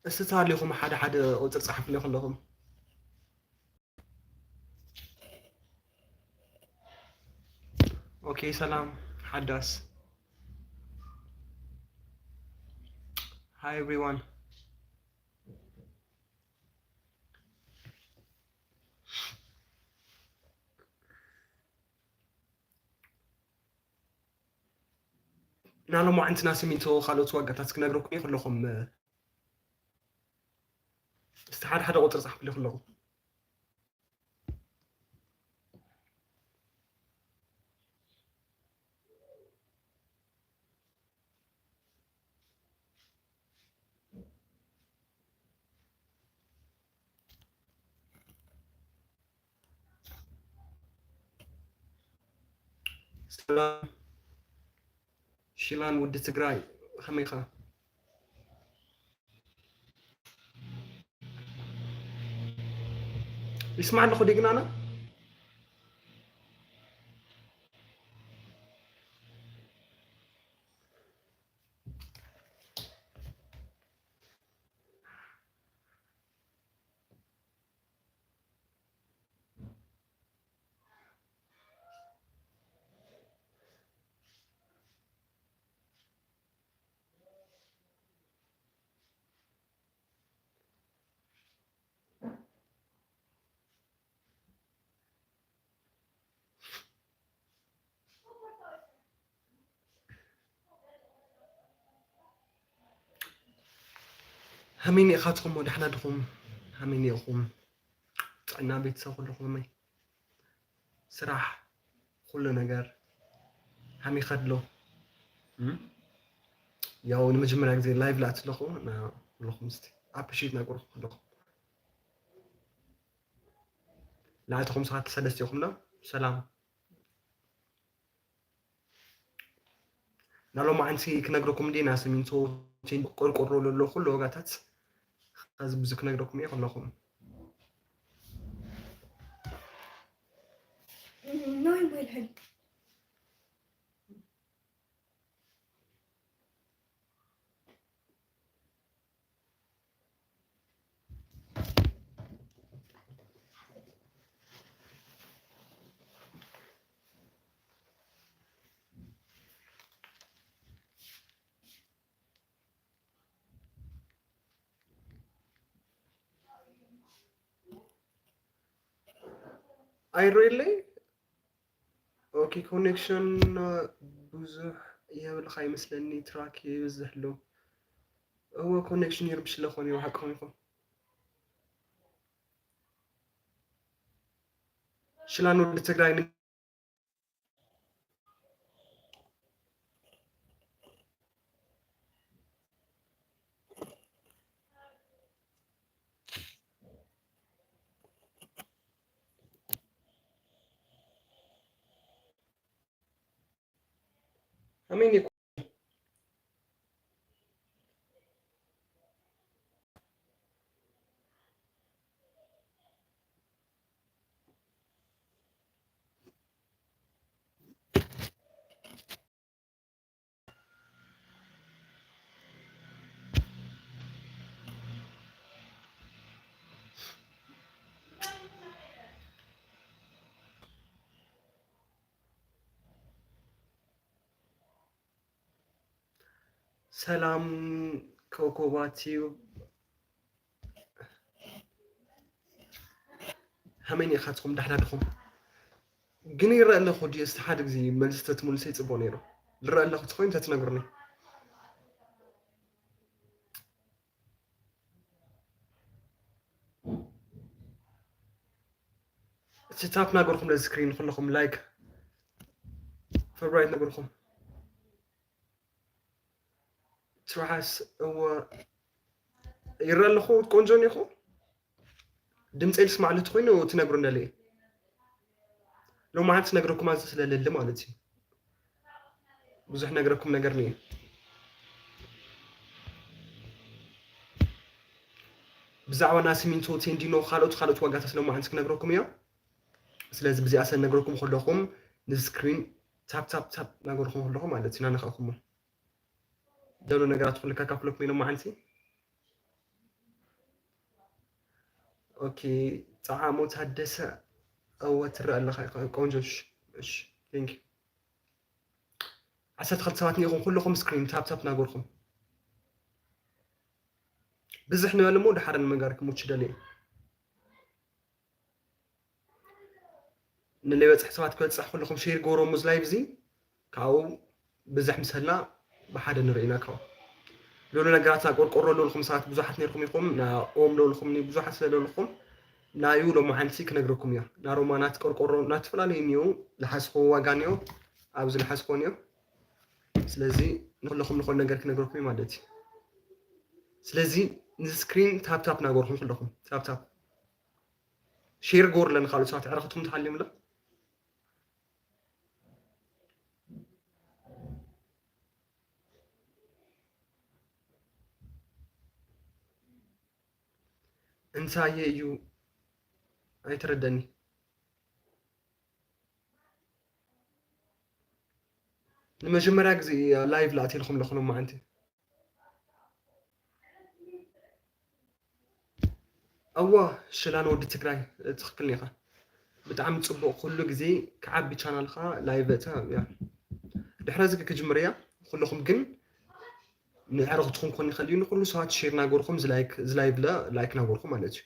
እስቲ ተሃሊኹም ሓደ ሓደ ቁፅሪ ፃሓፉለይ ከለኹም። ኦኬ፣ ሰላም ሓዳስ። Hi everyone. ናሎም ዓንትና ሲሚንቶ ካልኦት ዋጋታት ክነግረኩም እየ ከለኹም፣ እስቲ ሓደ ሓደ ቁፅሪ ፃሓፉለይ ከለኹም። ሰላም ሽላን ወዲ ትግራይ፣ ከመይ ኢኻ? ይስማዕ ኣለኹ ዲግናና? ሃመይ ኢኻትኩም? ደሕና ድኹም? ሃመይ ኢኹም? ጥዕና ቤተሰብ ኩልኹም ሃመይ? ስራሕ፣ ኩሉ ነገር ሃመይ ከድሎ? እም? ያው ንመጀመርያ ግዜ ላይቭ ላእቲ ኣለኹ፣ ና ኩልኹም እስቲ ኣፕሪሼት ናገርኩ ኣለኹ። ላእትኹም ሰዓት ሰለስተ ኢኹም ዶ? ሰላም። ናሎም ዓንሲ ክነግረኩም እንዴ፣ ና ሲሚንቶ፣ ቴን-፣ ቆርቆሮ ለሎ ኩሉ ዋጋታት፣ ከዚ ብዙ ክነግረኩም እየ ከለኹም። ናይ ሞባይል ሕል። ኣይሮይለይ። ኦኬ፣ ኮኔክሽን ብዙሕ የብልካ ይመስለኒ፣ ትራክ ይብዝሕ ኣሎ። እወ፣ ኮኔክሽን ይርብሽ ኣሎ ኾን እዩ፣ ሓቅኹም ኢኹም። ሽላን ወዲ ትግራይ ን-፣ ኣሜን ይኩን። ሰላም ኮኮባ ቲዩብ፣ ከመይ ኢኻትኩም? ዳሕና ድኹም? ግን ይረአ ኣለኹ ድዩ? እስቲ ሓደ ግዜ መልሲ ተትምልሰይ ጽቡቕ ነይሩ። ዝረአ ኣለኹ ተኾይኑ ተትነግሩኒ። እቲ ታፕ ናገርኩም ነዚ ስክሪን ኩለኹም ላይክ፣ ፌቨራይት ናገርኩም። ትርሓስ፣ እወ፣ ይረአ ኣለኹ፣ ቆንጆ እኒኹ። ድምፀይ ልስማዕ ልትኮይኑ ትነግሩ እንደለየ። ሎማዓንቲ ነግረኩም ኣብዚ ስለለሊ ማለት እዩ። ብዙሕ ነግረኩም ነገር እኒኦ። ብዛዕባ ናይ ሲሚንቶ፣ ቴንዲኖ፣ ካልኦት፣ ካልኦት ዋጋታት ሎማዓንቲ ክነግረኩም እዮ። ስለዚ ብዚኣ ሰ ነግረኩም ከለኹም ንስክሪን ታፕ፣ ታፕ፣ ታፕ ናገርኩም ከለኹም ማለት እዩ፣ ናነኻእኩሞ። ዘሎ ነገራት ኩሉ ከካፍለኩም ኢሎም መዓልቲ። ኦኬ፣ ጸዓሞ ታደሰ፣ እወ፣ ትረአ ኣለኻ ኢኻ። ቆንጆ፣ እሺ፣ እሺ፣ thank you። ዓሰርተ ክልተ ሰባት ኒኹም ኩልኹም ስክሪን ታፕ ታፕ ናገርኩም። ብዝሕ ንበል እሞ፣ ድሓር ንመጋር ክሙች ደልየ። ንለይበጽሕ ሰባት ክበጽሕ ኩልኹም ሼር ገበሮም፣ እዚ ላይቭ እዚ ካብኡ ብዝሕ ምሰልና ብሓደ ንርእይና ካብኡ። ሎሎ ነገራትና ቆርቆሮ ለልኹም ሰባት ብዙሓት ነርኩም ኢኹም፣ ና ኦም ለልኹምኒ ብዙሓት ስለ ለልኹም፣ ናዩ ሎማዓንቲ ክነግረኩም እዮ። ና ሮማናት ቆርቆሮ እናተፈላለዩ እኒኦ፣ ዝሓዝኽዎ ዋጋ እኒኦ፣ ኣብዚ ዝሓዝኽዎ እኒኦ። ስለዚ ንኹለኹም ንኾን ነገር ክነግረኩም እየ ማለት እዩ። ስለዚ ንስክሪን ታፕ ታፕ ናገርኩም ኩለኹም፣ ታፕ ታፕ። ሼር ገበሩ ኣለኒ ካልኦት ሰባት ዕረኽትኩም ተሃልዮም ኣሎ። እንታይ እዩ ኣይተረደኒ። ንመጀመርያ ግዜ እያ ላይቭ ላእትየልኩም ኣለኹ ሎማዓንቲ። እዋ ሽላን ወዲ ትግራይ፣ ትኽክል ኢኻ። ብጣዕሚ ጽቡቕ፣ ኩሉ ግዜ ክዓቢ ቻናልካ ላይቭ እተ እያ። ድሕረ ዝግ ክጅምር እያ። ኩልኹም ግን ንዕረኽትኩም ክኾን ይኽእል እዩ፣ ንኩሉ ሰባት ሼር ናገርኩም፣ ዝላይክ፣ ዝላይቭ ለ ላይክ ናገርኩም ማለት እዩ።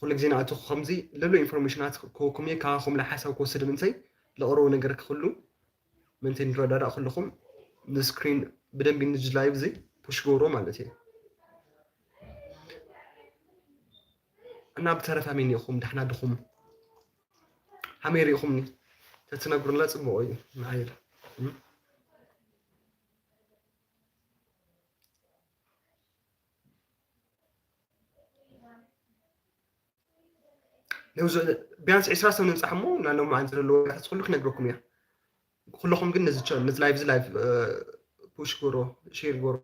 ኩሉ ግዜ ንኣተኹ ከምዚ ለሎ ኢንፎርሜሽናት ክህበኩም እየ፣ ካባኹም ለ ሓሳብ ክወስድ ምንተይ ለቕረቡ ነገር ክኽሉ ምንተይ ንረዳዳእ ኩልኹም ንስክሪን ብደንቢ ንዚ ላይቭ እዚ ፑሽ ገብሮ ማለት እየ። እና ብተረፈ ኣሜን ኢኹም፣ ዳሕና ድኹም፣ ሃመይ ርኢኹምኒ፣ ተትነግሩና ጽቡቕ እዩ ንዓይ ኢለ። እም? ነብዚ ቢያንስ ዕስራ ሰብ ንብጻሕ እሞ፣ ናሎም መዓልቲ ዘለዎ ነገራት ኩሉ ክነግረኩም እያ። ኩለኹም ግን ነዚ ቻ-፣ ነዚ ላይቭ፣ እዚ ላይቭ፣ እ፣ ፑሽ ጎሮ፣ ሼር ጎሮ።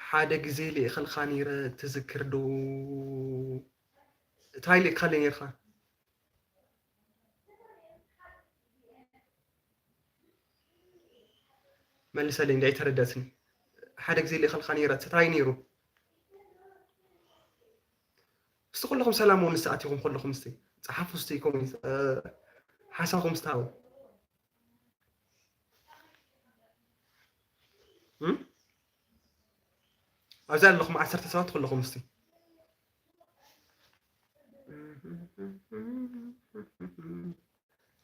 ሓደ ግዜ ልኢኸልካ ነይረ ትዝክር ዶ? እንታይ ልኢኻለይ ነይርካ? መልሰለይ፣ እንዲ ኣይተረዳትኒ። ሓደ ግዜ ልኢኸልካ ነይረ፣ እንታይ ነይሩ? እስቲ ኩለኹም ሰላም እውን ንስኣት ኢኹም፣ ኩለኹም እስቲ ጸሓፉ እስቲ ኮሜንት፣ እ፣ ሓሳብኩም እስቲ ሃቡ። እም? ኣብዛ ኣለኹም ዓሰርተ ሰባት ኩለኹም እስቲ።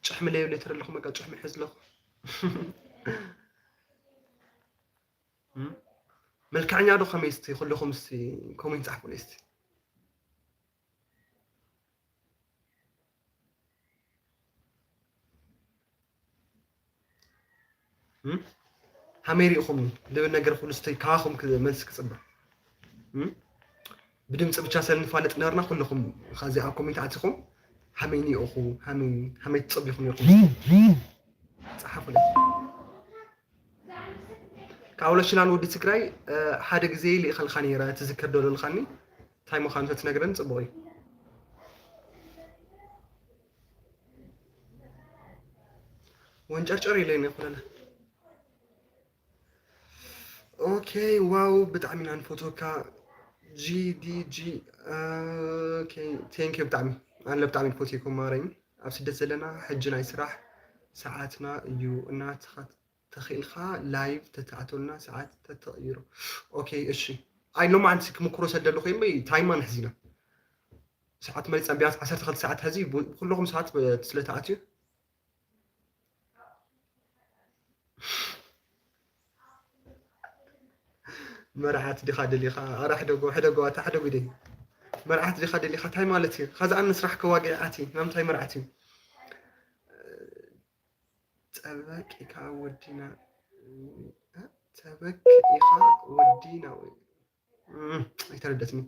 ጭሕሚ ለየብለ ተረለኹም፣ በቃ ጭሕሚ ሕዝለኹ። እም? መልክዐኛ ዶ ከመይ እስቲ ኩለኹም እስቲ ኮሜንት ጻሕፉለይ እስቲ። እም? ሃመይ ርኢኹምኒ ልብል ነገር ኩሉ ስተይ ካባኹም ክ-፣ መልሲ ክጽበ። እም? ብድምፂ ብቻ ስለ ንፋለጥ ነበርና ኩልኹም ኻዚ ኣብ ኮሜንት ኣቲኹም ሃመይ ኒኦኹ፣ ሃመይ፣ ሃመይ ትጽቢኹም ነርኩም። ጸሓፉለይ። ካብ ለሽላን ወዲ ትግራይ፣ እ፣ ሓደ ግዜ ልኢኸልካ ነይረ፣ ትዝክር ዶ ልልካኒ? እንታይ ምዃኑ ተትነግረን ጽቡቕ እዩ። ወንጨርጨር ኢለኒ ኩለለ። ኦኬ፣ ዋው፣ ብጣዕሚ ኢና ንፈትወካ። ጂ ዲ ጂ፣ ኦኬ፣ ቴንክ ዩ ብጣዕሚ። ኣነ ብጣዕሚ ንፈትየኩም ማረኝ። ኣብ ስደት ዘለና ሕጂ ናይ ስራሕ ሰዓትና እዩ እና ተኸ-፣ ተኽኢልካ ላይቭ ተተኣተሉና ሰዓት ተተቕይሮ። ኦኬ፣ እሺ። ኣይ፣ ሎማዓንቲ ክምክሮ ሰደለኹ እምበይ ታይማ ንሕዚና። ሰዓት መሪጸ ቢያንስ ዓሰርተ ክልተ ሰዓት ሕዚ ብ-፣ ኩለኹም ሰባት ብ-፣ ስለ ተኣትዩ። መርዓት ዲኻ ደሊኻ? ኣረ ሕደጎ፣ ሕደጎ፣ ኣታ ሕደጉ ኢደይ። መርዓት ዲኻ ደሊኻ? እንታይ ማለት እዩ? ኻዚ ኣነ ስራሕ ከዋግዕ ኣቲ፣ ናምንታይ መርዓት እዩ? ጸበቅ ኢኻ ወዲና፣ እ? ጸበቅ ኢኻ ወዲና ወይ? እም፣ ኣይተረደትኒ።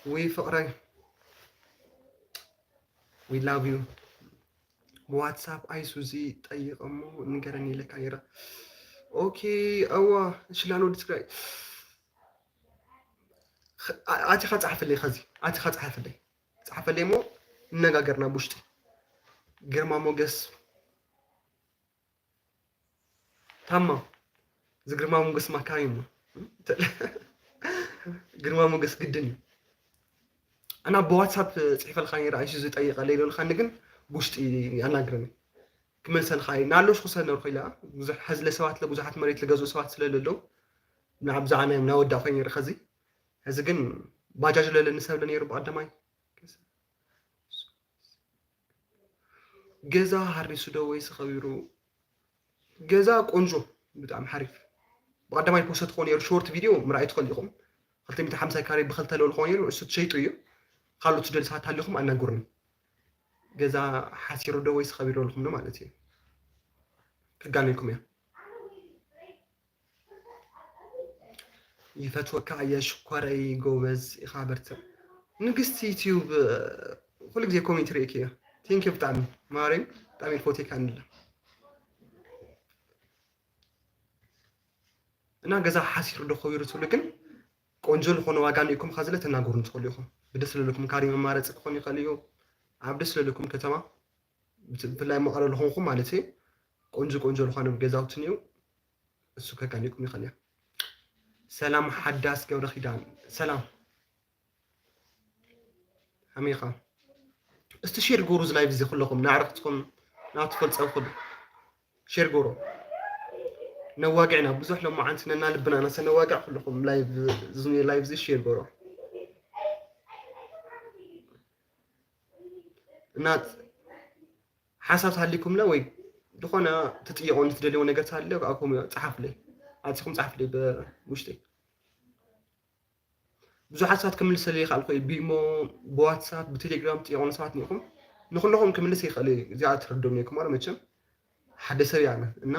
ወይ ፍቕረይ፣ we love you። ብዋትሳፕ ኣይሱዚ ጠይቐሞ ንገረኒ ኢለካ ነይረ። ኦኬ፣ እዋ፣ ሽላን ወዲ ትግራይ። ኣቲኻ ጻሓፈለይ፣ ኸዚ ኣቲኻ ጻሓፈለይ፣ ጻሓፈለይ እሞ እነጋገርና ብውሽጢ። ግርማ ሞገስ ታማ፣ እዚ ግርማ ሞገስ ማካሪ እሞ ግርማ ሞገስ ግድን እዩ። እና ብዋትሳፕ ጽሒፈልካ ነይረ፣ ኣይሱ ዝጠይቀለይ ኢለልካኒ፣ ግን ብውሽጢ ኣናግረኒ። ክመልሰልካ እየ። ናሎሽ ክሰነር ኮይላ ብዙሕ ሐዚ ለሰባት ለብዙሓት መሬት ለገዝኡ ሰባት ስለለለው፣ ንኣብዛዕና እዮም ናወዳ ኮይነ ይርኸዚ። ሕዚ ግን ባጃጅ ለለኒ ሰብ ለነይሩ ብቐዳማይ። ገዛ ሃሪሱ ዶ ወይስ ኸቢሩ? ገዛ ቆንጆ፣ ብጣዕሚ ሓሪፍ። ብቐዳማይ ፖስት ክኾን ነይሩ፣ ሾርት ቪድዮ ምርኣይ ትኽእሉ ኢኹም። ክልተ ሚእቲ ሓምሳ ካሬ ብኽልተ ለበል ክኾን ነይሩ፣ እሱ ትሸይጡ እዩ። ካልኦት ትደልዩ ሰባት ሃሊኹም ኣናግሩኒ። ገዛ ሓሲሩ ዶ ወይስ ኸቢሩ ኣለኹም ዶ ማለት እዩ። ከጋነይኩም እያ። ይፈትወካ እየ ሽኮረይ፣ ጎበዝ ኢኻ፣ በርትዕ። ንግስቲ ዩቲዩብ ኩሉ ግዜ ኮሜንት ርእየኪ እየ። ቴንኪ ብጣዕሚ ማርያም፣ ብጣዕሚ እየ ዝፈትወካ እንድለ። እና ገዛ ሓሲሩ ዶ ኸቢሩ ትብሉ ግን ቆንጆ ዝኾነ ዋጋ ንኢኩም ኻዝለ ተናገሩ እንትኽእሉ ኢኹም። ብደስ ለለኩም ካሪ መማረፂ ክኾን ይኽእል እዩ። ኣብ ደስ ለለኩም ከተማ ብት-፣ ብፍላይ መቐለ ለኾንኩም ማለት እዩ። ቆንጆ ቆንጆ ዝኾነ ገዛውቲ ንዩ እሱ ከጋኒኩም ይኽእል እዩ። ሰላም ሓዳስ ገብረ ኪዳን፣ ሰላም። ከመይ ኢኻ? እስቲ ሼር ጎሩ እዚ ላይቭ እዚ ኩለኹም፣ ንኣዕርኽትኩም፣ ናብ ትፈልጸ ኩሉ ሼር ጎሩ። ነዋግዕና ብዙሕ ሎማዓንቲ ነና ልብና ነሰ ነዋግዕ ኩለኹም ላይቭ፣ እዚ ላይቭ እዚ ሼር ጎሩ። እና ሓሳብ ተሃሊኩምለ ወይ ዝኾነ ትጥይቆ ትደልይዎ ነገር ተሃልዮ፣ ኣብኩም ጸሓፉለይ። ኣጽኹም ጸሓፉለይ ብውሽጠይ። ብዙሓት ሰባት ክምልሰለይ ይኽእል እኮ እዩ። ብኢሞ፣ ብዋትሳፕ፣ ብቴሌግራም ትጥይቆ ሰባት እኒኹም። ንኹለኹም ክምልስ ይኽእል እዩ። እዚኣ ትርድኡኒ ኢኹም፣ ኣረ መቸም ሓደ ሰብ እየ ኣነ። እና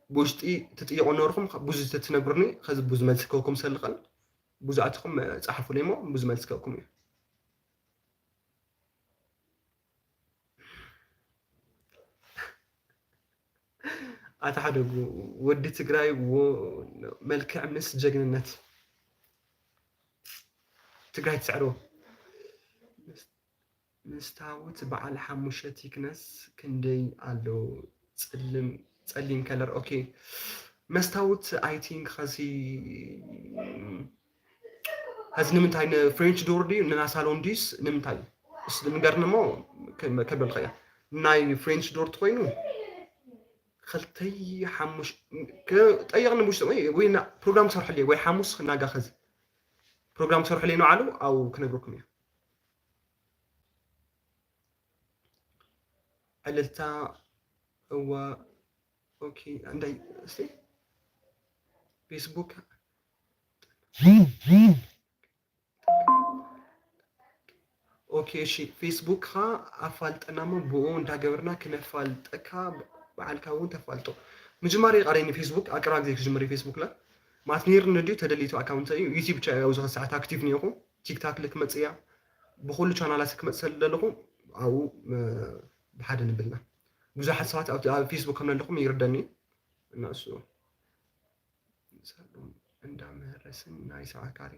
ብውሽጢ ትጥይቆ ነበርኩም፣ ብዙ ተትነግሩኒ፣ ከዚ ብዙ መልሲ ክህበኩም ሰልኽእል። ብዙ ኣትኹም ጸሓፉለይ እሞ፣ ብዙ መልሲ ክህበኩም እዩ። ኣታ ሓደጉ፣ ወዲ ትግራይ ወ-፣ መልክዕ ምስ ጀግንነት። ትግራይ ትስዕሮ። መስታወት በዓል ሓሙሽተ ቲክነስ ክንደይ ኣሎ? ጽልም፣ ጸሊም ከለር። ኦኬ። መስታወት፣ I think፣ ኸዚ፣ ኸዚ ንምንታይ ንፍሬንች ዶር ድዩ ንና ሳሎን ድዩስ ንምንታይ? እስ ንገርኒ እሞ ከ-፣ ከበልካ እያ። ናይ ፍሬንች ዶር ትኾይኑ ክልተይ ሓሙሽ-፣ ከ-፣ ጠይቕኒ ብውሽጢ ወይ፣ ወይ ና-፣ ፕሮግራም ክሰርሐሉ እየ ወይ ሓሙስ ናጋ ኸዚ ፕሮግራም ክሰርሐሉ እየ ንባዕሉ ኣብኡ ክነግረኩም እየ። ዕልልታ፣ እወ፣ ኦኬ፣ እንታይ፣ እስቲ፣ ፌስቡክ፣ ኦኬ፣ እሺ፣ ፌስቡክኻ ኣፋልጠና እሞ ብኡ እንዳገበርና ክነፋልጠካ፣ ባዕልካ እውን ተፋልጦ። ምጅማር ይቐረኒ ፌስቡክ፣ ኣብ ቀረባ ግዜ ክጅምር እዩ ፌስቡክ ላ። ማለት ነይርኒ ድዩ ተደሊቱ ኣካውንት እዩ፣ ዩቲዩብ ብቻ እዩ ኣብዚ ሰዓት ኣክቲቭ ነይኹ፣ ቲክታክ ልክ መጽእ እያ፣ ብኹሉ ቻናላት ክመጽእ ስለ ዘለኹ ኣብኡ፣ እ፣ ብሓደ ንብልና። ብዙሓት ሰባት ኣብ፣ ኣብ ፌስቡክ ከም ዘለኹም ይርደኒ እዩ። እና እሱ ሳሎን እንዳ መህረስን ናይ ሰብዓ ካሬ፣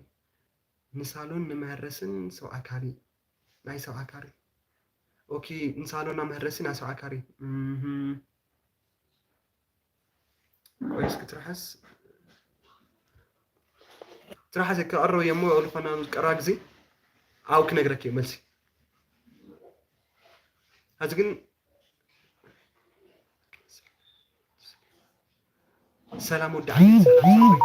ንሳሎን ንመህረስን ሰብዓ ካሬ፣ ናይ ሰብዓ ካሬ። ኦኬ፣ ንሳሎን እና መህረስን ናይ ሰብዓ ካሬ። እህ። ቆይ እስኪ ትርሓስ፣ ትርሓስ ክቐርብ እየ እሞ ዝኾነ ቀረባ ግዜ ኣብኡ ክነግረኪ እየ መልሲ። ሕዚ ግን ሰላም ወዲ ዓዲ፣ ሰላም ሳሚ።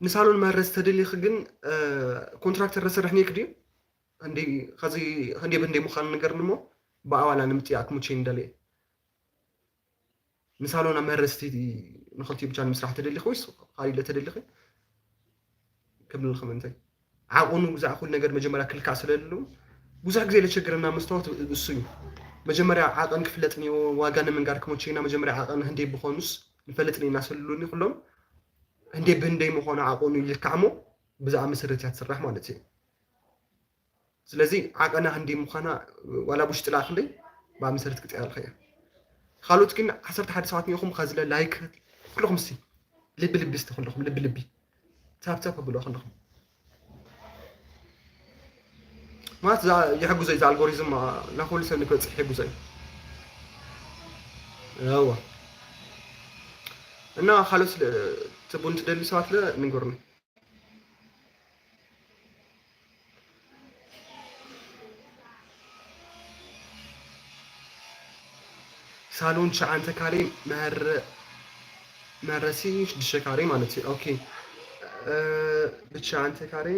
ንሳሎን መህረሲ ተደሊኺ ግን፣ እ፣ ኮንትራክተር ዘስርሕ ኔክ ድዩ? ክንደይ፣ ከዚ ክንደይ ብክንደይ ምዃኑ ንገርኒ እሞ ብኣባላ ንምጥያቕ ክምችየኒ ደልየ። ንሳሎን ኣብ መህረስቲ ንኽልቲኡ ብቻ ንምስራሕ ተደሊኺ ወይስ ካልእ ኢለ ተደሊኺ? ክብልኺ ምእንታይ? ዓቐኑ ብዛዕባ ኩሉ ነገር መጀመርያ ክልካዕ ስለ ዘለዎ፣ ብዙሕ ግዜ ለቸግረና መስታወት እሱ እዩ። መጀመርያ ዓቐን ክፍለጥ እኒኦ፣ ዋጋ ንምንጋር ክመቸና መጀመርያ ዓቐን ህንደይ ብኾኑስ ንፈልጥ እኒና ስልሉኒ ኩሎም ህንደይ ብህንደይ ምዃኑ ዓቐኑ ይልካዕ እሞ ብዛኣ መሰረት እያ ትስራሕ ማለት እዩ። ስለዚ ዓቐና ህንደይ ምዃና ዋላ ብውሽጢ ለኣኽለይ ብኣ መሰረት ክፅያ ልኸ እያ። ካልኦት ግን ዓሰርተ ሓደ ሰባት እኒኦኹም ኸዚ ለ ላይክ ኩለኹም እስቲ ልቢ ልቢ እስቲ ኩለኹም ልቢ ልቢ ታፕ ታፕ ብሎ ኩለኹም ማለት እዛ ይሕግዞ እዩ፣ እዚ ኣልጎሪዝም ንኹሉ ሰብ ንክበፅሕ ይሕግዞ እዩ። እዋ እና ካልኦት ትቡን ትደሊ ሰባት ለ ንገሩኒ። ሳሎን ትሽዓንተ ካሬ መረ መረሲ ሽዱሽተ ካሬ ማለት እዩ። ኦኬ ብትሽዓንተ ካሬ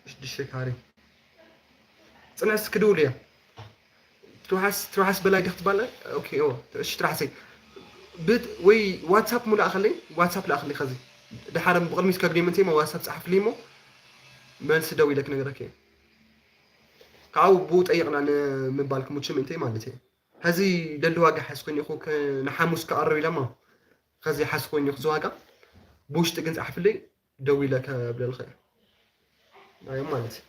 ሽዱሽተ ካሬ ፅንሕስ ክድውል እያ። ትውሓስ ትውሓስ በላይ ዲኽ ትባል? ኦኬ ኦ እሺ ትራሕሰይ ብት ወይ ዋትሳፕ ሙላእኸለይ ዋትሳፕ ለኣኸለይ ከዚ ድሓር ብቕድሚት ከግድዮም እንተይ ዋትሳፕ ፀሓፍልይ እሞ መልሲ ደው ኢለ ክነግረክ እየ። ካብኡ ብኡ ጠይቕና ንምባል ክምችም እንተይ ማለት እየ። ሐዚ ደሊ ዋጋ ሓስ ኮይኑ ኢኹ ንሓሙስ ክቐርብ ኢለማ ከዚ ሓስ ኮይኑ ኢኹ ዝዋጋ ብውሽጢ ግን ፀሓፍልይ ደው ኢለ ከብለልኸ እዮም ማለት እዩ።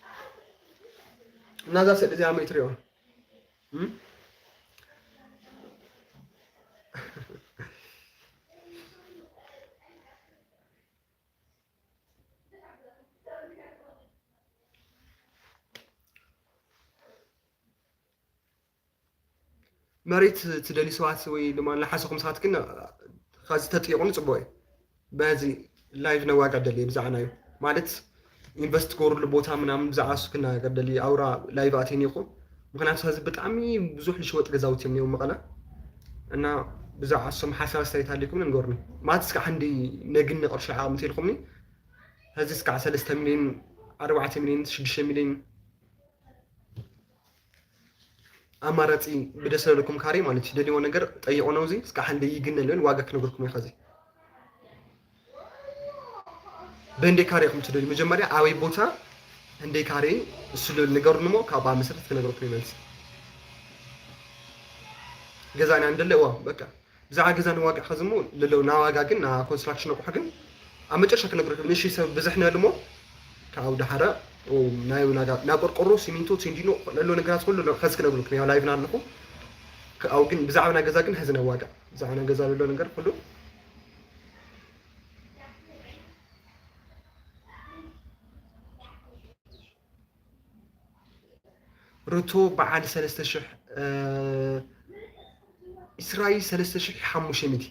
እና እዛ ስእሊ እዚኣ መይ ትሪኦ መሬት ትደሊ ሰባት ወይ ድማ ንሓሰኹም ሰባት ግን ከዚ ተጥይቑኒ ፅቡቅ እዩ። በዚ ላይቭ ነዋጋ ደሊ ብዛዕና እዩ ማለት ኢንቨስት ገሩሉ ቦታ ምናምን ብዛዕባ እሱ ክናገር ደሊ ኣውራ ላይቭ ኣትየን ይኹ ምክንያቱ ከዚ ብጣዕሚ ብዙሕ ልሽወጥ ገዛውት እዮም ኔው መቐለ እና ብዛዕባ እሶም ሓሳብ ኣስተያየት ኣሊኩም ንገሩኒ ማለት እስካ ሓንዲ ነግኒ ቅርሺ ዓቕምቲ ኢልኩምኒ ከዚ እስካ ሰለስተ ሚሊዮን ኣርባዕተ ሚሊዮን ሽዱሽተ ሚሊዮን ኣማራፂ ብደስ ለለኩም ካሬ ማለት እዩ ደልዎ ነገር ጠይቆ ነው እዚ እስካ ሓንደ ይግነ ልብል ዋጋ ክነግርኩም እዩ ከዚ በእንደይ ካሬ ኢኹም ትደልዩ መጀመርያ ኣበይ ቦታ እንደይ ካሬ እሱ ልብል ንገሩን እሞ ካብኣ መሰረት ክነግረኩም ይመልስ ገዛ ኢና እንደለ እዋ በቃ ብዛዕባ ገዛ ንዋጋ ከዚ እሞ ለለው ናዋጋ ግን ና ኮንስትራክሽን ኣቑሑ ግን ኣብ መጨረሻ ክነግረኩም ንእሽተይ ሰብ ብዝሕ ንበል እሞ ካብኡ ደሓረ ናይ ናጋ ና ቆርቆሮ ሲሚንቶ ቴንዲኖ ለሎ ነገራት ኩሉ ከዚ ክነግረኩም ያው ላይቭና ኣለኹ ካብኡ ግን ብዛዕባ ናይ ገዛ ግን ሕዚ ናይ ዋጋ ብዛዕባ ናይ ገዛ ለሎ ነገር ኩሉ ርቶ በዓል ሰለስተ ሽሕ እስራይ ሰለስተ ሽሕ ሓሙሽተ ሚእቲ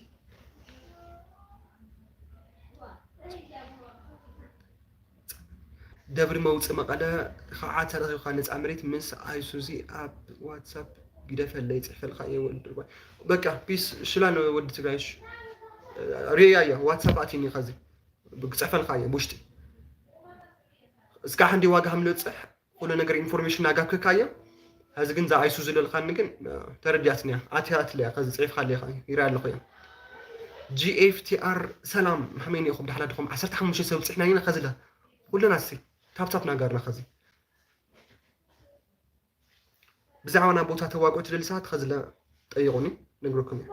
ደብሪ መውፅእ መቐለ ከዓ ተረኺብካ ነፃ መሬት ምስ ኣይሱዚ ኣብ ዋትሳፕ ግደፈለይ ፅሕፈልካ እየ ወዲ ትግራይ በቃ ፒስ ሽላን ወዲ ትግራይ ሪያ እያ ዋትሳፕ ኣትኒ ከዚ ክፅሕፈልካ እየ ብውሽጢ እስካ ሕንዲ ዋጋ ከም ንበፅሕ ኩሉ ነገር ኢንፎርሜሽን ኣጋብክካ እየ ሕዚ ግን ዛ ኣይሱ ዝለልካኒ ግን ተረዲያትኒ እያ ኣትያትለያ ከዚ ፅሒፍካ ኣለካ ይርያ ኣለኹ እያ ጂኤፍቲኣር ሰላም መሓመይ ኒኹም ዳሕላ ድኹም ዓሰርተ ሓሙሽተ ሰብ ፅሕና ኢና ከዚ ለ ኩለና ሲ ታብታብ ናጋርና ከዚ ብዛዕባ ናብ ቦታ ተዋግኦ ትደሊ ሰባት ከዚ ለ ጠይቁኒ ነግረኩም እየ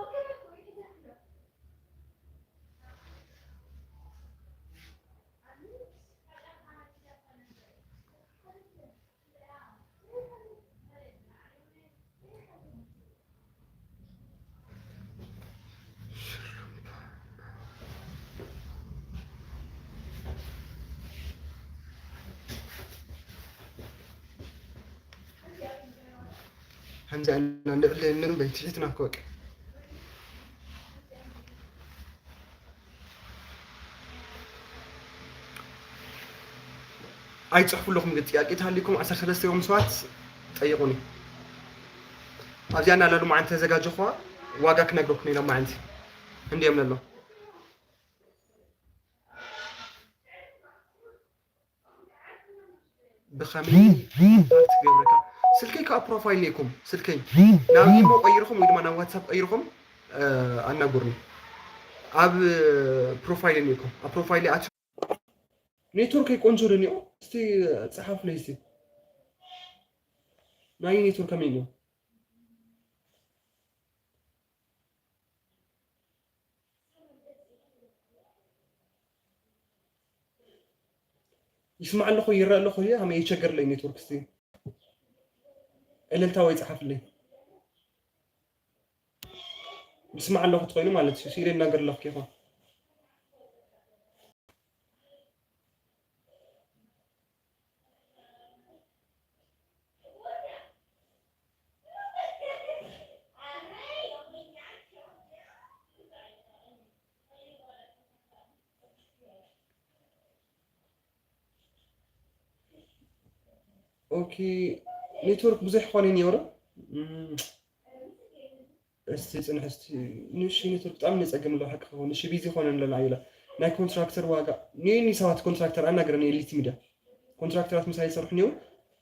ከምዚ ኣና ንዕለየንን በይትሒትና ክወቅ ኣይፅሕፉ ኣለኹም ግን ጥያቄ ተሃሊኩም ዓሰርተ ሰለስተ እዮም ሰባት ጠይቁኒ ኣብዚኣ እና ለሉማዓንቲ ተዘጋጀኹዋ ዋጋ ክነግረኩም ኢና ማዓንቲ እንዲዮም ለሎ ብኸመይ ኮንታክት ገብረካ ስልከይ ከዓ ፕሮፋይል ነይኩም ስልከይ ናብ ኢሞ ቀይርኹም ወይ ድማ ናብ ዋትሳፕ ቀይርኹም ኣናጉርኒ ኣብ ፕሮፋይል ነይኩም ኣብ ፕሮፋይል ኣት ኔትወርከይ ቆንጆ ዶ ኒኦ እስቲ ፀሓፉለይ እስቲ ናይ ኔትወርክ ከመይ ኒኦ ይስማዕ ኣለኹ፣ ይረአ ኣለኹ፣ እየ ሃመ የቸገር ለይ ኔትወርክ እስቲ እልልታ ወይ ጸሓፍለይ። ይስማዕ ኣለኹ ትኾይኑ ማለት እዩ። ሲኢለ ይናገር ኣለኹ ኬኾ። ኦኬ፣ ኔትወርክ ብዙሕ ይኾነ ነይሩ። እም፣ እስቲ ጽንሕ እስቲ፣ ንሺ ኔትወርክ ብጣዕሚ ንጸገም ኣሎ ሓቂ ክኸውን። ንሺ ቢዚ ይኾነ ኣለና ኢላ። ናይ ኮንትራክተር ዋጋ፣ ኒኒ ሰባት ኮንትራክተር ኣናገረኒ ኤሊት ሚድያ። ኮንትራክተራት ምሳይ ይሰርሑ ነይሩ፣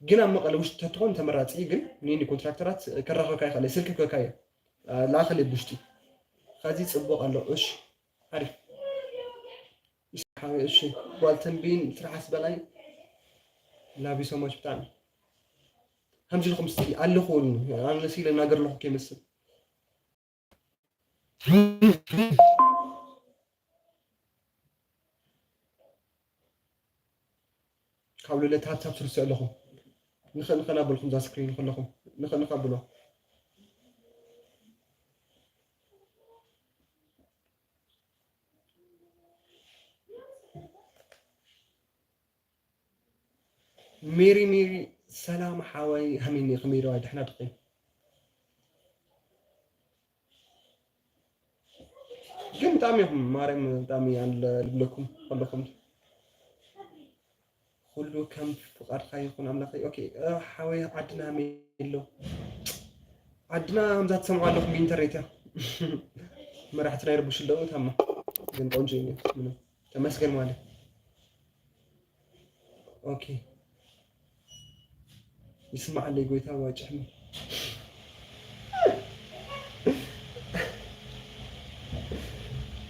ግን ኣብ መቐለ ውሽጢ ተትኾን ተመራጺ እዩ። ግን ኒኒ ኮንትራክተራት ከራኸብካ ይኽእል፣ ስልኪ ክህበካ እየ። አ፣ ላእኸለይ ብውሽጢ። ኸዚ ጽቡቕ ኣሎ። እሺ፣ ሓሪፍ። እሺ፣ ጓል ተንቢን ትርሓስ በላይ፣ ላቭ ዩ ሶ ማች ብጣዕሚ። ከምዚ ኢልኩም እስቲ ኣለኹ፣ ኣነ ሲለ እናገር ኣለኹ ከይመስል። ካብ ልለ ታፕታፕ ትርስዑ ኣለኹም። ንኸ ንኸ እናበልኩም እዛ ስክሪን ከለኹም፣ ንኸ ንኸ ብሎ። ሜሪ፣ ሜሪ፣ ሰላም ሓወይ፣ ሃሚኒ፣ ከመይ ደዋ፣ ደሕና ድኺ? ግን ብጣዕሚ ኢኹም ማርያም፣ ብጣዕሚ ኣለ ልብለኩም ከለኹም። ኩሉ ከም ፍቓድካ ይኹን ኣምላኸይ። ኦኬ፣ እ፣ ሓወይ፣ ዓድና ሃመይ ኣሎ? ዓድና ከምዛ ትሰምዑ ኣለኹም ብኢንተርኔት እያ። መራሕትና ይርብሹ ኣለዉ፣ ታማ ግን ቆንጆ እዩ፣ ምንም ተመስገን ማለት። ኦኬ፣ ይስማዓለይ ጎይታ፣ ዋ ጭሕሚ።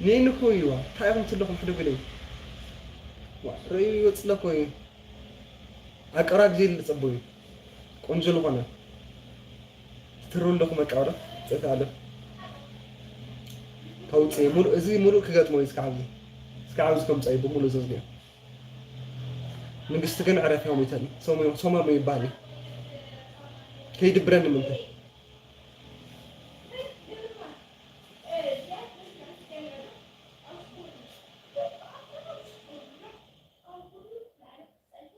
ኔን እኮ እዩ፣ ዋ፣ እንታይ ኢኹም ትለኹም? ሕደጉለይ። ዋ፣ ርእዩ ይወጽእ እኮ እዩ። ኣቀራር ግዜ ዝጸበዩ ቆንጆ ዝኾነ ትትርው ኣለኹም። ኣቀራር ጸታ ኣለ። ከውጽእ ሙሉ፣ እዚ ሙሉ ክገጥሞ እዩ። እስካብ ኣብዚ፣ እስካብ ኣብዚ ከምጻይ ብሙሉ ዘዝግዮ። ንግስቲ ግን ዕረፊ፣ ሞይተኒ። ሶሞ፣ ሶሞ ይባል እዩ። ከይድብረኒ ምንታይ።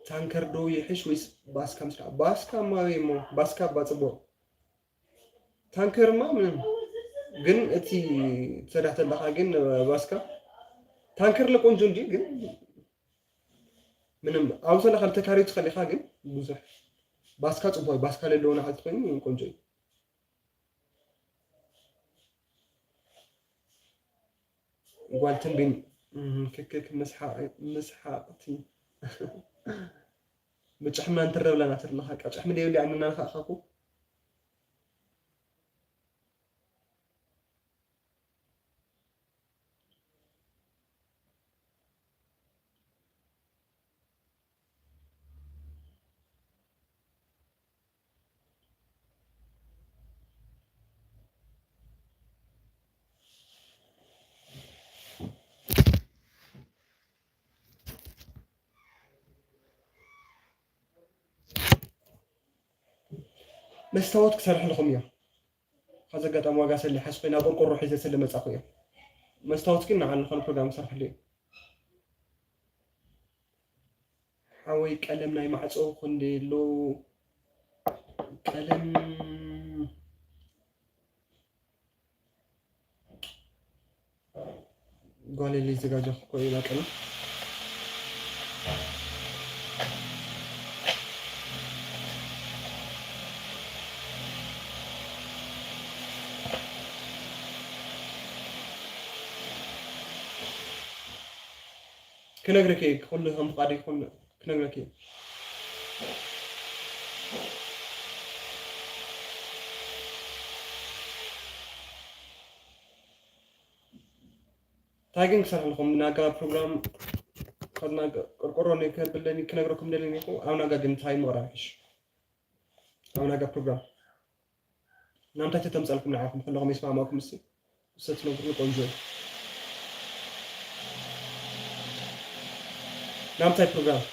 ታንከር ዶ ይሕሽ ወይስ ባስካ ምስራ? ባስካ ማሪ እሞ፣ ባስካ እባ ጽቡቕ። ታንከርማ ምንም፣ ግን እቲ ትሰዳህ ተለኻ ግን ባስካ፣ ታንከር ለቆንጆ እንዲ ግን ምንም፣ ኣብ ሰለኻ ተካሪቱ ከሊኻ ግን ብዙሕ። ባስካ ጽቡቕ እዩ፣ ባስካ ለለዎ ንዓል ትኾይኑ ቆንጆ እዩ። ጓል ትንቢን፣ እም፣ ክክክ፣ ምስሓ-፣ ምስሓቕቲ። ብጭሕምና እንትረብለና ትርለኻ፣ ቃ ጭሕሚ ደይብሉ፣ ኣንና ንኻእኻኩ። መስታወት ክሰርሕ ኣለኹም እዮም። ካብዚ ኣጋጣሚ ዋጋ ሰሊሓ ስኮይ ናብ ቆርቆሮ ሒዘ ስለ መጻኹ እዮም። መስታወት ግን ንዓል ዝኾነ ፕሮግራም ክሰርሐሉ እዩ። ሓወይ ቀለም ናይ ማዕጾ ክንደይ ኣሎ? ቀለም ጓል ሊዘጋጀ እኮ ኢላ ቀለም። ክነግረኪ እየ፣ ኩሉ ከም ፍቓድ ይኹን ክነግረኪ እየ። እንታይ ግን ክሰርሕ ኣለኹም? ናጋ ፕሮግራም፣ ከድና ቆርቆሮ ነይ ከብለኒ ክነግረኩም ደለኒ እኮ፣ ኣብ ናጋ ግን እንታይ ምቕራብ ይሕሽ? ኣብ ናጋ ፕሮግራም። ናምታይ ተተምጻልኩም ንዓኹም ከለኹም ይስማማኩም እስቲ? እሰ ትነግሩኒ ቆንጆ እዩ። ናምታይ ፕሮግራም?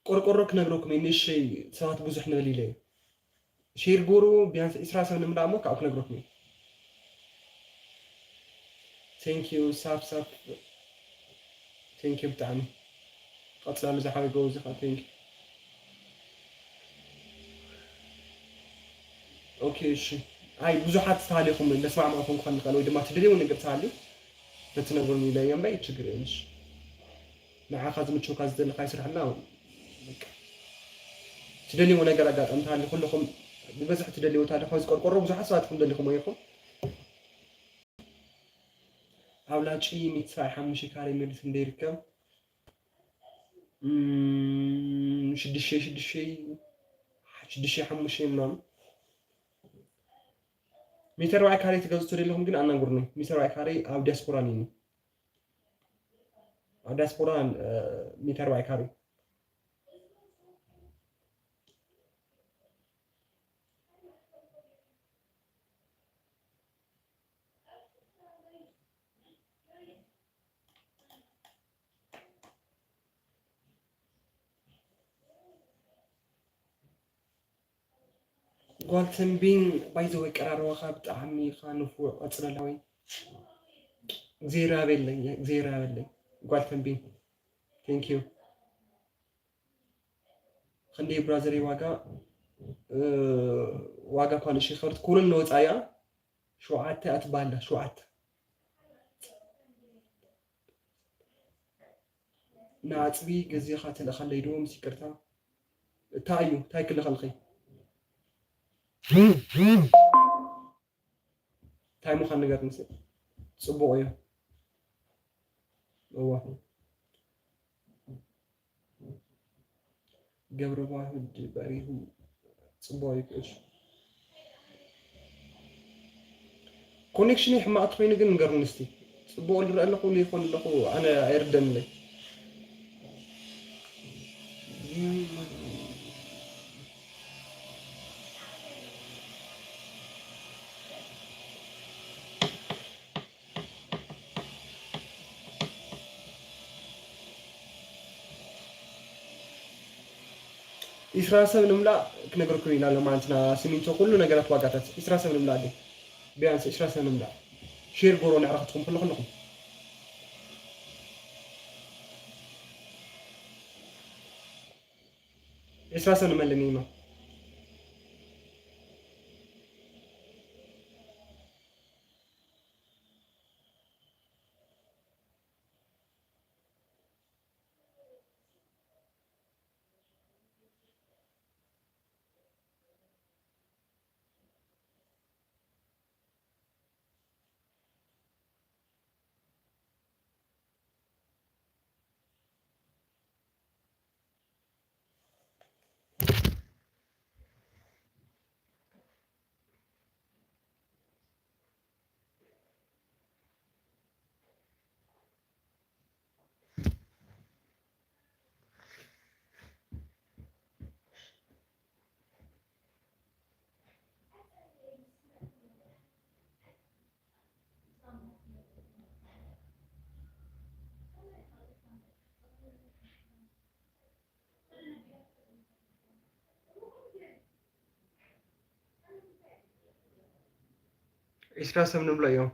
ቆርቆሮ ክነግረኩም እየ፣ ንእሽተይ ሰባት ብዙሕ ንበል ኢለ እየ። ሼር ጎሩ ቢያንስ ዕስራ ሰብ ንምልእ እሞ ካብኡ ክነግረኩም እየ። Thank you ሳፍ ሳፍ። Thank you ብጣዕሚ። ቀጽላሉ ዝሓወይ ጎበዝ ኢኻ። Thank you። ኦኬ እሺ። ኣይ ብዙሓት ተሃሊኹም ለስማዕማዕኩም ክኾን ይኽእል ወይ ድማ ትደልይዎ ነገር ተሃልዩ ተትነግሩኒ ኢለ እየ እምበይ ችግር የለን። እሺ። ንዓኻ ዝምችወካ ዝደለኻ ይስርሐልና። በቃ። ትደልይዎ ነገር ኣጋጣሚ ተሃልዩ ኩልኹም ብበዝሒ ትደልይዎ ተሃልዩ ካብ ዝቆርቆሮ ብዙሓት ሰባት ኢኹም ደሊኹም ወይ ኢኹም። ኣብ ላጪ ሚእቲ ሰብዓን ሓሙሽተ ካሬ መሬት እንደ ይርከብ። እም፣ ሽዱሽተ ሽዱሽተ ሽዱሽተ ሓሙሽተ ምናምን ሚተር ዋይ ካሬ ትገዝኡ ተደሊኹም ግን ኣናግሩኒ። ሚተር ዋይ ካሬ ኣብ ዲያስፖራ ነይኒ። ኣብ ዲያስፖራ፣ እ፣ ሚተር ዋይ ካሬ ጓል ተንቢን ባይዘወይ ቀራርባኻ ብጣዕሚ ኢኻ ንፉዕ፣ ቀጽለላ ወይ። እግዜር ያበለኝ፣ እግዜር ያበለኝ። ጓል ተንቢን፣ thank you። ክንደይ ብራዘረይ ዋጋ፣ እ፣ ዋጋ እኳ ንእሽተይ ክኸብድ ኩሉ ንወጻኢያ ሸውዓተ እያ ትበሃል ኣላ፣ ሸውዓተ። ንዓጽቢ ገዚእኻ ትልእኸለይ ዶ? ምስ ይቅርታ። እንታይ እዩ? እንታይ ክልኸልኺ? እንታይ ምዃን ንገርኒ እስኪ። ጽቡቕ እዩ። እዋ። ገብረ ዋህድ በሪሁ ጽቡቕ እዩ ክእሽ። ኮኔክሽን ሕማቕ ኮይኑ ግን ንገርኒ እስቲ። ጽቡቕ ዝረአ ኣለኹ ይኾን ኣለኹ ኣነ ኣይርደንለይ። ዒስራ ሰብ ንምላእ ክነግረኩም ኢና ሎማዓንቲ፣ ና ሲሚንቶ ኩሉ ነገራት ዋጋታት ዒስራ ሰብ ንምላእ ግን ቢያንስ ዒስራ ሰብ ንምላእ። ሼር ጎሮ ንዕረኽትኩም ኩሉ ኩልኹም ዒስራ ሰብ ንመልእ ኢና። ዒስራ ሰብ ንብሎ እዮም።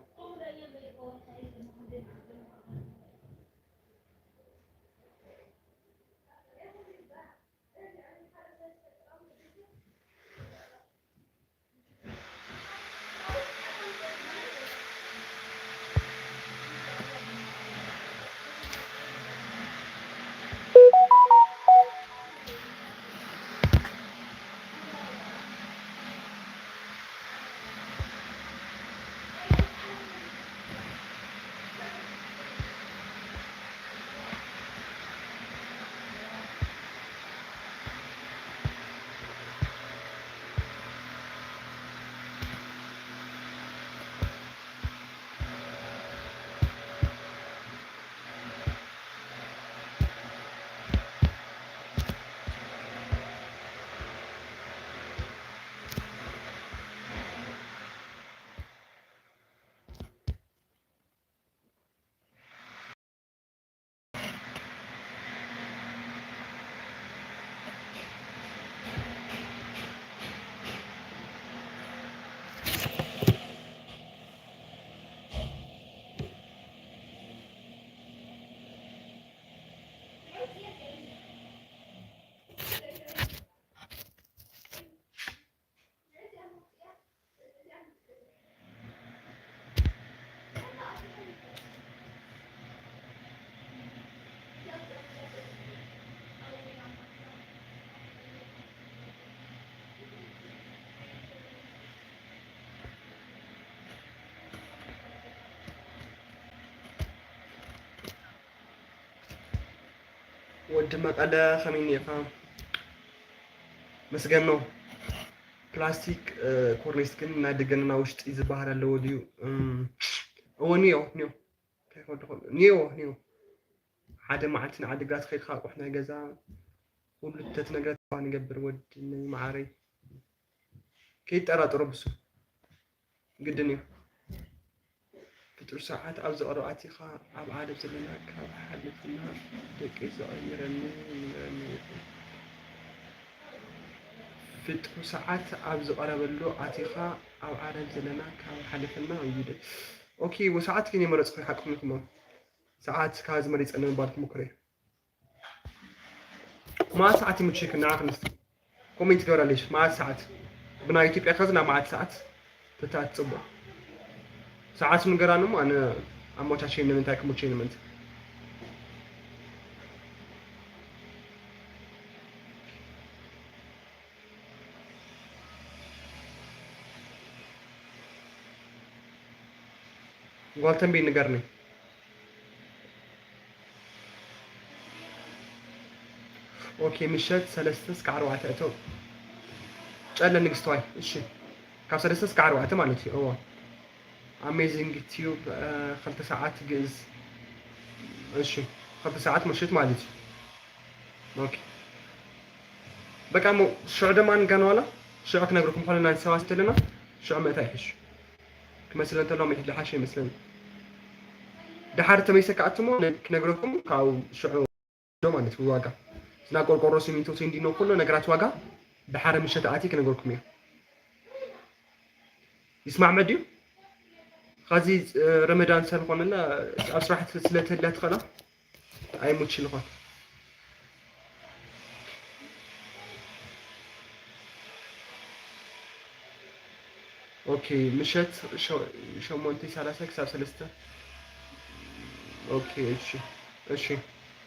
ወዲ መቐለ ከመይ እኒኻ? መስገን ነው። ፕላስቲክ ኮርኔስ ግን ናይ ደገና ውሽጢ ዝበሃል ኣለዎ ድዩ? እዎ ኒዮ ኒዮ ኒዮ ኒዮ ሓደ መዓልቲ ንዓዲግራት ከይድካ ኣቑሑ ናይ ገዛ ኩሉ ተትነግረ ተስፋ ንገብር ወዲ ናይ መዓረይ። ከይጠራጠሮ ብሱ ግድን እዩ። ፍጡር ሰዓት ኣብ ዝቐረብ ኣቲኻ ኣብ ዓለም ዘለና ካብ ሓለፍና ደቂ ዘቐይረኒ ይንበረኒ ይኹን። ፍጡር ሰዓት ኣብ ዝቐረበሉ ኣቲኻ ኣብ ዓለም ዘለና ካብ ሓለፍና እዩ ደ ኦኬ። ወሰዓት ግን የመረጽኩ ሓቅኹም ኢኹም። ሰዓት ካብ ዝመሪጸ ንምባል ክምክር እየ። መዓት ሰዓት ይምችክ ንዓኽ ንስቲ ኮሜንት ገብራለሽ። መዓት ሰዓት ብናይ ኢትዮጵያ ከዚ ናብ መዓት ሰዓት ተታት ጽቡቕ ሰዓት ንገራኒ እሞ ኣነ ኣሞቻቸይ ንምንታይ ክምቸይ ንምንት ጓል ተንቤን ንገርኒ። ኦኬ ምሸት ሰለስተ እስከ ኣርባዕተ እቶ ጨለ ንግስተዋይ። እሺ ካብ ሰለስተ እስከ ኣርባዕተ ማለት እዩ። እዎ ኣሜዚንግ ቲዩብ ክልተ ሰዓት ግእዝ። እሺ ክልተ ሰዓት ምሽት ማለት እዩ። ኦኬ በቃ እሞ ሽዑ ደማ ንጋነዋላ ሽዑ ክነግርኩም ከለና ንሰባት ዘለና ሽዑ ምእታይ ይሕሽ ክመስለ እንተሎ ምሕድ ዝሓሸ ይመስለኒ። ደሓር ተመይሰካ ኣትሞ ክነግረኩም ካብኡ ሽዑ ማለት ዋጋ ስና ቆርቆሮ ሲሚንቶ ሴንዲኖ ኩሉ ነገራት ዋጋ ደሓር ምሸት ኣቲ ክነግረኩም እየ። ይስማዕመ ድዩ? ኻዚ ረመዳን ሰብ ኾነና ኣብ ስራሕ ስለትህላ ትኸላ ኣይሙች ልኾን ኦኬ ምሸት ሸሞንተ ሰላሳ ክሳብ ሰለስተ ኦኬ እሺ እሺ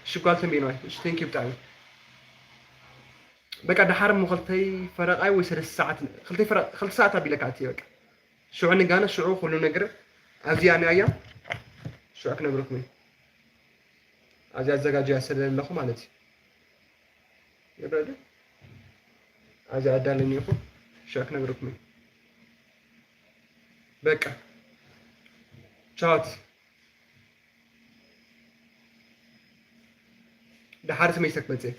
እሺ ጓል ተንቤናይ እሺ ቴንኪ ብጣዕሚ በቃ ደሓር እሞ ክልተይ ፈረቓይ ወይ ሰለስተ ሰዓት ክልተይ ፈረቕ ክልተ ሰዓት ኣቢለካ ኣትየ በቃ ሽዑ ንጋነ ሽዑ ኩሉ ነገር ኣብዚኣ ንኣያ ሽዑ ክነግረኩም እዩ ኣብዚ ኣዘጋጅያ ስለ ዘለኹ ማለት እዩ ይረዱ ኣብዚ ኣዳለኒ ይኹ ሽዑ ክነግረኩም እዩ በቃ ቻውት ደሓር ስመይ ሰክ መፅእ